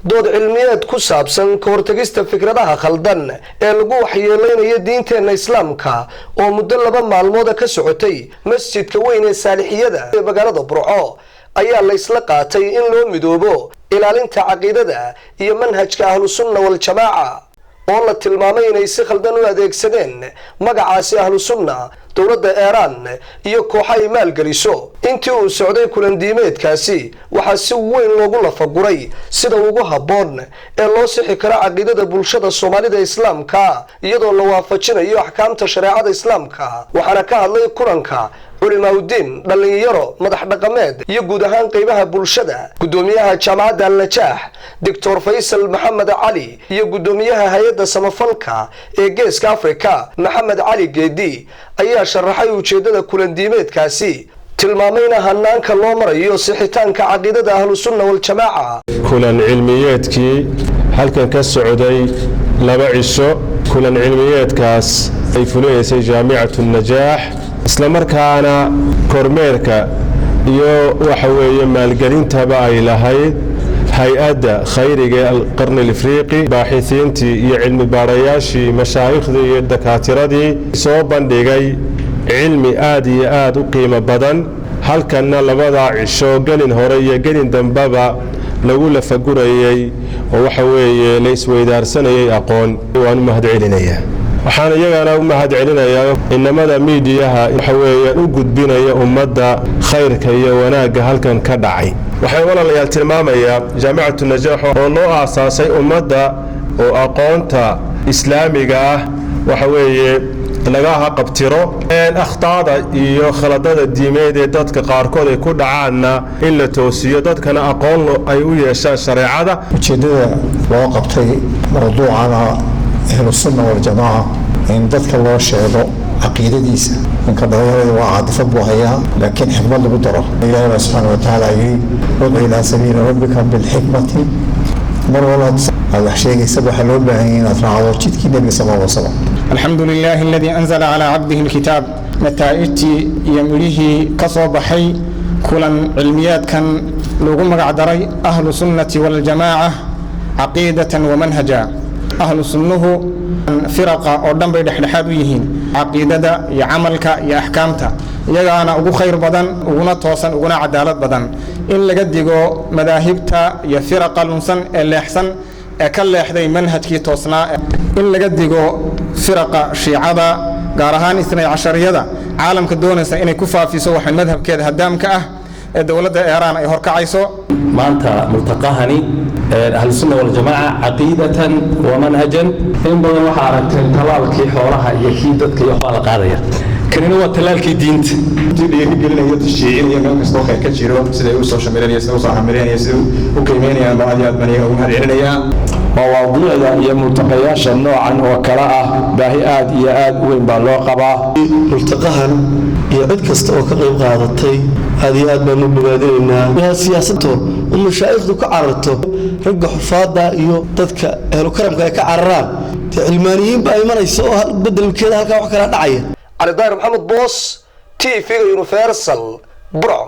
Dood cilmiyeed ku saabsan ka hortagista fikradaha khaldan ee lagu waxyeeleynayo diinteenna Islaamka oo muddo 2 maalmooda ka socotay masjidka weyn ee Saalixiyada ee magaalada Burco ayaa la isla qaatay in loo midoobo ilaalinta caqiidada iyo manhajka Ahlusunna Waljamaaca, oo la tilmaamay inay si khaldan u adeegsadeen magacaasi Ahlusunna dowladda Eeraan iyo kooxa ay maalgeliso. Intii uu socday kulandiimeedkaasi, waxaa si weyn loogu lafaguray sida ugu habboon ee loo sixi karo caqiidada bulshada Soomaalida Islaamka, iyadoo la waafajinayo axkaamta shareecada Islaamka. Waxaana ka hadlay kulanka culimaaudiin, dhallinyaro, madax dhaqameed iyo guud ahaan qeybaha bulshada. Guddoomiyaha Jaamacadda Alnajaax, Doctor Faysal Maxamed Cali, iyo guddoomiyaha hay-adda samafalka ee Geeska Afrika, Maxamed Cali Geedi, ayaa sharaxay ujeeddada kulandiimeedkaasi, tilmaamayna hanaanka loo marayo sixitaanka caqiidada Ahlusunna Waljamaaca. Kulan cilmiyeedkii halkan ka socday 2 cisho, kulan cilmiyeedkaas ay fulinaysay Jaamicatu Najaax, islamarkaana kormeerka iyo waxa weeye maalgelintaba ay lahayd hay-adda khayriga ee Alqarni Alifriiqi, baaxisiintii iyo cilmi baarayaashii, mashaaikhdii iyo dakaatiradii soo bandhigay cilmi aad iyo aad u qiimo badan. Halkanna labadaa cisho, gelin hore iyo gelin dambeba, lagu lafagurayey oo waxa weeye la isweydaarsanayay aqoon. Waan u mahad celinayaa. Waxaan iyagana u mahad celinayaa inamada miidiyaha waxa weeyaan u gudbinaya ummadda khayrka iyo wanaagga halkan ka dhacay. Waxaan, walaalayaal, tilmaamayaa Jaamicatu Najaax oo loo aasaasay ummadda oo aqoonta Islaamiga ah waxa weeye laga haqabtiro akhtaada iyo khaladada diimeed ee dadka qaarkood ay ku dhacaanna in la toosiyo, dadkana aqoon ay u yeeshaan shareecada. Ujeeddada loo qabtay mowduucana Ahlusunna Waljamaaca in dadka loo sheego caqiidadiisa. Ninka dhalinyarada waa caadifad buu hayaa, laakiin xikmad lagu daro. Ilaahay baa subxaana watacaala yidhi: "Udcu ilaa sabiili rabbika bilxikmati." Mar walba aad wax sheegaysa, waxaa loo baahan yahay inaad raacdo jidkii Nebiga sal alla wasalam. الحمد لله الذي أنزل على عبده الكتاب. Nataa'ijtii iyo midhihii ka soo baxay kulan cilmiyaadkan lagu magac daray Ahlu Sunnati Waljamaaca caqiidatan wa manhaja, ahlu sunnuhu firaqa oo dhan bay dhexdhexaad u yihiin caqiidada iyo camalka iyo axkaamta, iyagaana ugu khayr badan, uguna toosan, uguna cadaalad badan. In laga digo madaahibta iyo firaqa lunsan ee leexsan ee ka leexday manhajkii toosnaa, in laga digo firaqa Shiicada, gaar ahaan Isnay Cashariyada caalamka doonaysa inay ku faafiso waxa madhabkeeda hadaamka ah ee dowladda Eeraan ay horkacayso. Maanta multaqahani Ahlusunna Waljamaaca caqiidatan wa manhajan, in badan waxaa aragteen talaalkii xoolaha iyo kii dadka iyo waxbaa la qaadaya, kanina waa talaalkii diinta. Dhiirigelinaya, tashjiicinaya meel kastoo khayr ka jiro, siday u soo shamiranaya, siday u soo xamirinaya, siday u qiimeynayaan ba aad iyo aad baan iyaga ugu mahad celinayaa. Mawaadiicda iyo multaqayaasha noocan oo kale ah baahi aad iyo aad u weyn baa loo qabaa. Multaqahan iyo cid kasta oo ka qayb qaadatay aad iyo aad baanu bogaadinaynaa. Siyaasadto in mashaa'ikhdu ka cararto, ragga xufaadda iyo dadka ehlu karamka ay ka cararaan, dee cilmaaniyiin baa imanaysa oo bedelkeeda halkaa wax kala dhacaya. Cali Daahir Maxamed Boos, TV-ga Universal, Burco.